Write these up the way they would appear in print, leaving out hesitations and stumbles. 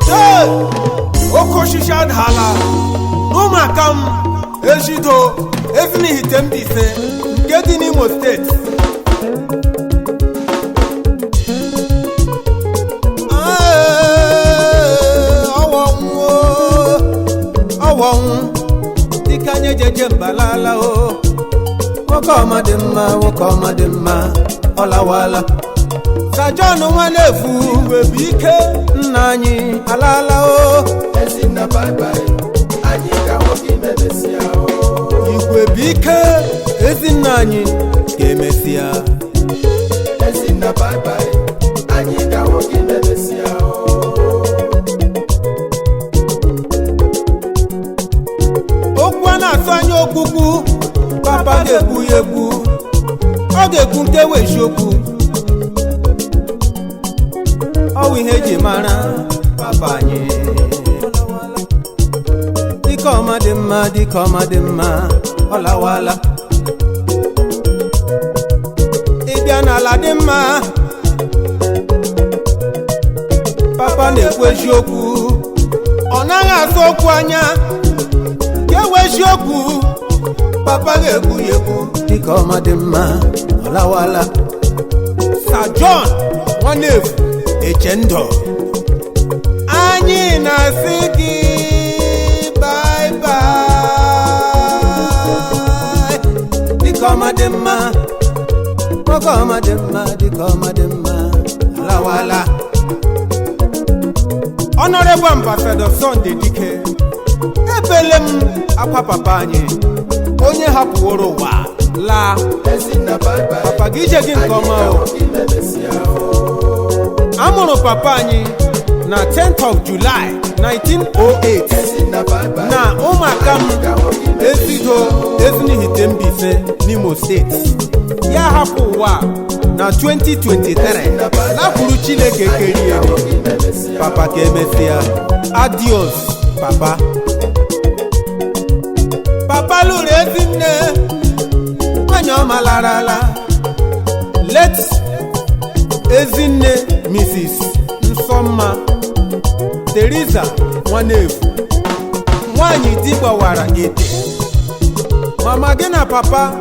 Chee! Oke osisi adaala n'ụmụaka m ejido Ezinihite Mbaise nke dị n'Imo Steeti. Ọwọnwụ, ọwọnwụ, dịka anyị ejeje mbalala o. Nwoke ọma dị mma, nwoke ọma dị mma, ọ lawala. Sir John Nwanefu bụ ike nna anyị alaala o. Ezinna, bye bye, anyị ga-ahụ gị ma emesịa o. Igwe bụ ike, ezinna anyị, ga-emesịa. Ezinna, bye bye, anyị ga-ahụ gị ma emesịa o. Okwu a na-atụ anya okwukwu, papa ga-ekwu ya ekwu, ọ ga-ekwu nke wụ eziokwu. Ọ wụ ihe eji mara papa anyị. Dịka ọma dị mma, dịka ọma dị mma, ọ lawala. Ịbịa n'ala dị mma, papa na-ekwu eziokwu, ọ naghị asụ okwu anya ka ewe eziokwu. Papa ga-ekwu ya ekwu. Dịka ọma dị mma, ọ lawala. Sir John Nwanefu Echendo, anyị na-asị gị bye bye. Dịka ọma dị mma, nwoke ọma dị mma, dịka ọma dị mma, alawala. Honorable Ambassador Sunday Dike, ebele m akwa papa anyị onye hapụworo ụwa laa. Ezinna, bye bye, Papa gị, ije gị nke anyị ọma o. ga-ahụ gị ma emesịa o. A mụrụ papa anyị na 10th of July 1908 Ezinna, bye bye, na ụmụaka m anyị ga-ahụ gị ma Ezido Ezinihite Mbaise n'Imo Steeti. Ya hapụ ụwa na 2023, lakwuru Chineke kerie. ga-ahụ gị ma emesịa. Papa, ka emesịa. Adios, papa. Papa lụrụ ezinne, nwanyị ọma larala. Late Ezinne Mrs. Nsọmma Teresa Nwanefu, nwanyị di gbawara ete. Mama gị na papa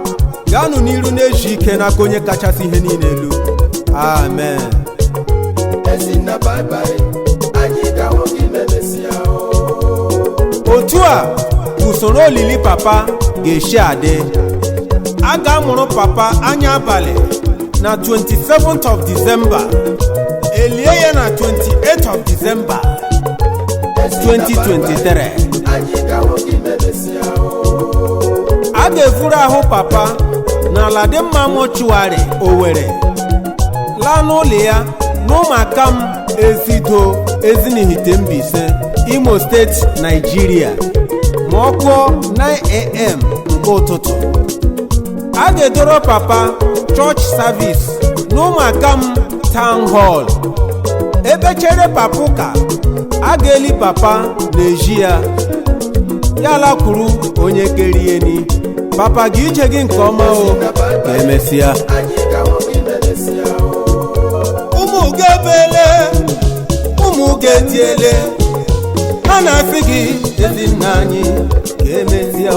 ga-anụ n'iru na-eji ike n'aka onye kachasị ihe niile elu. Amen. Ezinna, bye bye, anyị ga-ahụ gị ma emesịa o. Otu a usoro olili papa ga-esi adị: a ga-amụrụ papa anya abalị na 27th of December, elie ya na 28th of December Ezinna, bye bye, 2023. anyị ga-ahụ gị ma emesịa o. A ga-evuru ahụ papa n'ala dị mma mortuary Owerri laa n'ụlọ ya n'ụmụaka m Ezido Ezinihite Mbaise, Imo Steeti, Nigeria, ma ọ kụọ 9 a.m. nke ụtụtụ. A ga-edoro papa church service n'ụmụaka m town hall, ebe chere papa ụka. A ga-eli papa n'ezi ya, ya lakwuru onye kerieni. Papa gị, ije gị nke ọma o. Ka emesịa. Anyị ga-ahụ gị ma emesịa o. Ụmụ ga-ebele, ụmụ ga-etiele, ha na-asị gị, ezinna anyị, ka emesịa o.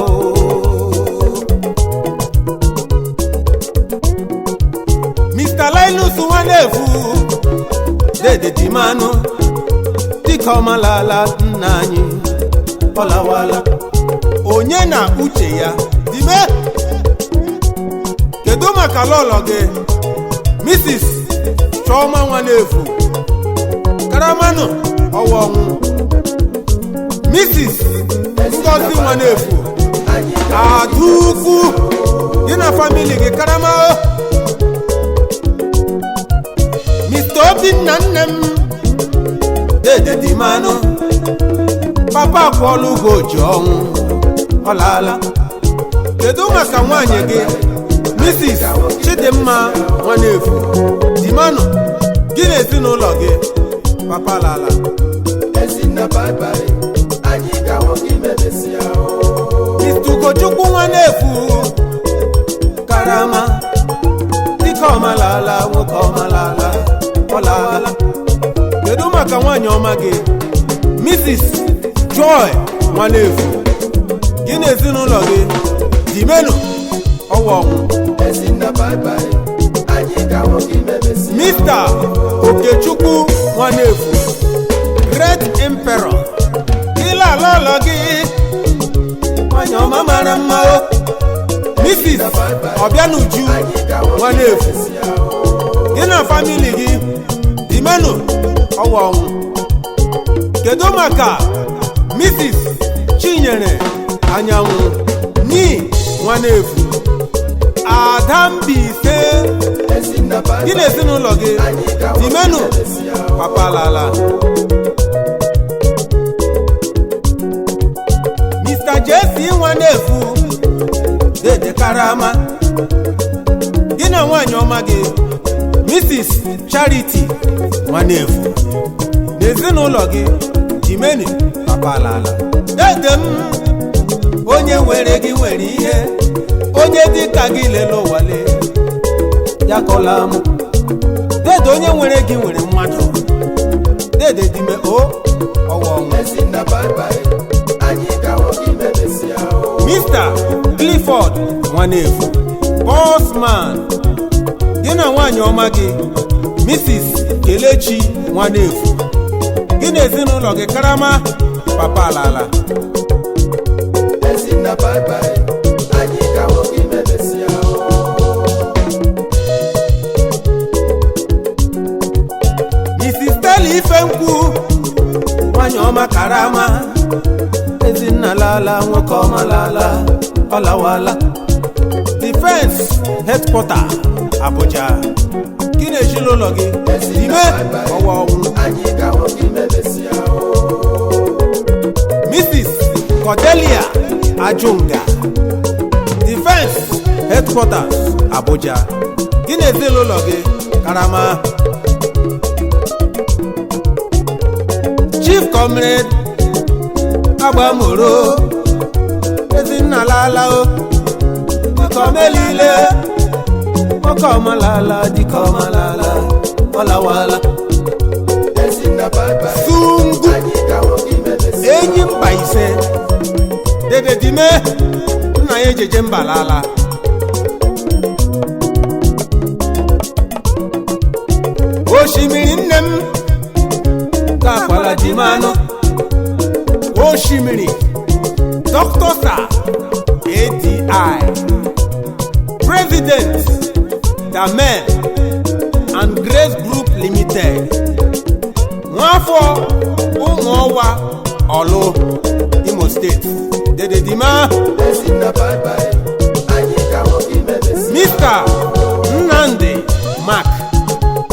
Mr. Linus Nwanefu, dede dimanụ, dịka ọmalala nna anyị, ọlawala. Onye na uche ya dime. Kedu maka lọlọ gị, Mrs. Chioma Nwanefu Karamanụ ọwa ọnwụ, Mrs. Ngozi Nwanefu Adukwu, gị na family gị, karama o. Mr. Obinna nne m, dede dimanụ, papa akwụọla ụgwọ oji ọnwụ, ọ laala. Kedu maka nwaanyị gị, Mrs. Chidimma Nwanefu Dimanụ, gị na ezinụlọ gị? Papa lala. Ezinna, bye bye, anyị ga-ahụ gị ma emesịa o. Mr. Ugochukwu Nwanefu Karama, dịka Nwoke ọma lala, ọ laala. Kedu maka nwaanyị ọma gị, Mrs. Joy Nwanefu? Gị na ezinụlọ gị dimenu, ọwa ọnwụ. Ezinna, bye bye, anyị ga-ahụ gị memesịa. Mr. Okechukwu Nwanefu, Great Emperor, ịla ala ụlọ gị, nwanyị ọma mara mma o, Mrs. Ọbịanuju Nwanefu, gị na family gị dimenu, ọwa ọnwụ. Kedu maka Mrs. Chinyere Anyanwụ ni Nwanefu, Ada Mbaise? Ezinna, bye Gị na bye, ezinụlọ gị anyị ga-ahụ gị dimenu, memesịa. papa lala. Mr. JC Nwanefu, dede karama, gị na nwaanyị ọma gị, Mrs. Charity Nwanefu, na ezinụlọ gị dimenu, papa lala. Dede m, onye nwere gị nwere ihe. Onye dị ka gị lele ụwale ya kọla m. Dede, onye nwere gị nwere mmadụ. Dede dime o, ọwa ọnwụ. Ezinna, bye bye, anyị ga-ahụ gị memesịa. Mr. Clifford Nwanefu, Bossman, gị na nwaanyị ọma gị, Mrs. Kelechi Nwanefu, gị na ezinụlọ gị karama, papa alala. Ezinna, bye bye, anyị ga-ahụ gị memesịa. Mrs. Stella Ifenkwu, nwanyị ọma karama. Ezinna lala, nwoke ọma lala, ọlawala. Defense Headquarter, Abuja, gị na ezinụlọ gị ime, ọwa ọnwụ. Anyị ga-ahụ gị memesịa. Mrs. Cordelia Ajunga, Defense Headquarters, Abuja, gị na ezinụlọ gị karama. Chief Comrade Agbamoro, Ezinna lala o, dịka omelile, nwoke ọma lala, dịka ọma lala, ọlawala. Ezinna, bye bye, Sungu anyị ga-ahụ gị memesịa. Enyi mba ise, dede dime, nna ya ejeje mba lala. Osimiri nne m ka akwala ji m anụ. Osimiri Dr. Sir ADI, President, Damen and Grace Group Limited, nwafọ Ụmụọwa, Ọlụ, Imo Steeti, dededima. Ezinna, bye bye, anyị ga-ahụ gị memesịa. Mr. Nnamdi Mark,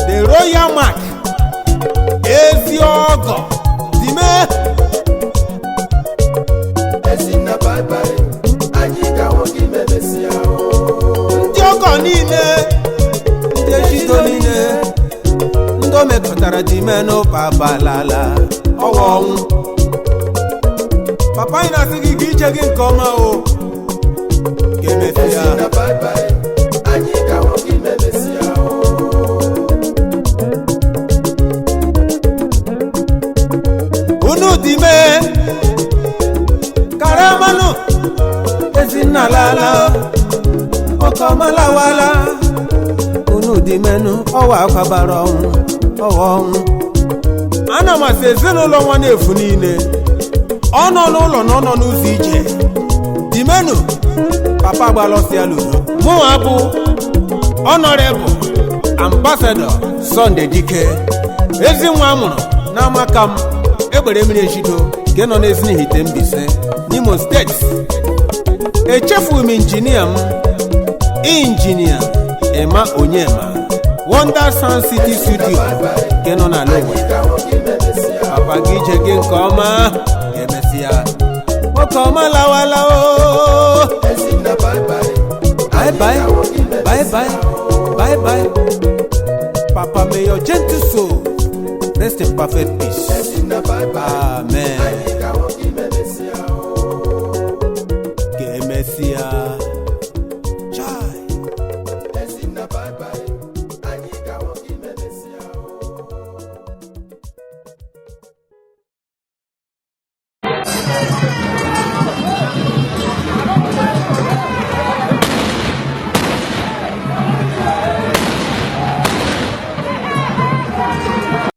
the Royal Mark, ezi ọgọ dime. Ezinna, bye bye, anyị ga-ahụ gị memesịa. Ndị ọgọ niile, ndị ejido niile, ndị o mekọtara dime n'ụpabalala, ọwa ọnwụ. Papa anyị na-asị gị ka ije gị nke ọma o, ka emesịa. Ezinna, bye bye, anyị ga-ahụ gị memesịa. Unu dị mee karamanụ. Ezinna lala, ọkọmalawala. Unu dị menụ, ọwa akwabara ọnwụ, ọwa ọnwụ. Ana m asị ezinụlọ nwa na-efu niile, ọ nọ n'ụlọ na ọ nọ n'ụzọ ije, dimenụ, papa gbalọsịa ludo. Mụnwa bụ Honorable Ambassador Sunday Dike, ezi nwa amụrụ n'amaka m egbere mmiri ejido nke nọ n'Ezinihite Mbaise n'Imo Steeti. Echefughị m injinia m, Injinia Emma Onyema, Wonder Sound City Studio nke nọ n'ala Owerri. Ga-ahụ gị memesịa. Papa, gị ije gị nke ọma, ga-emesịa. Nwoke ọma lawala o. Ezinna, bye bye, Bye bye, bye bye, bye bye. Papa, may your gentle soul rest in perfect peace. Ezinna, bye bye. Amen. Anyị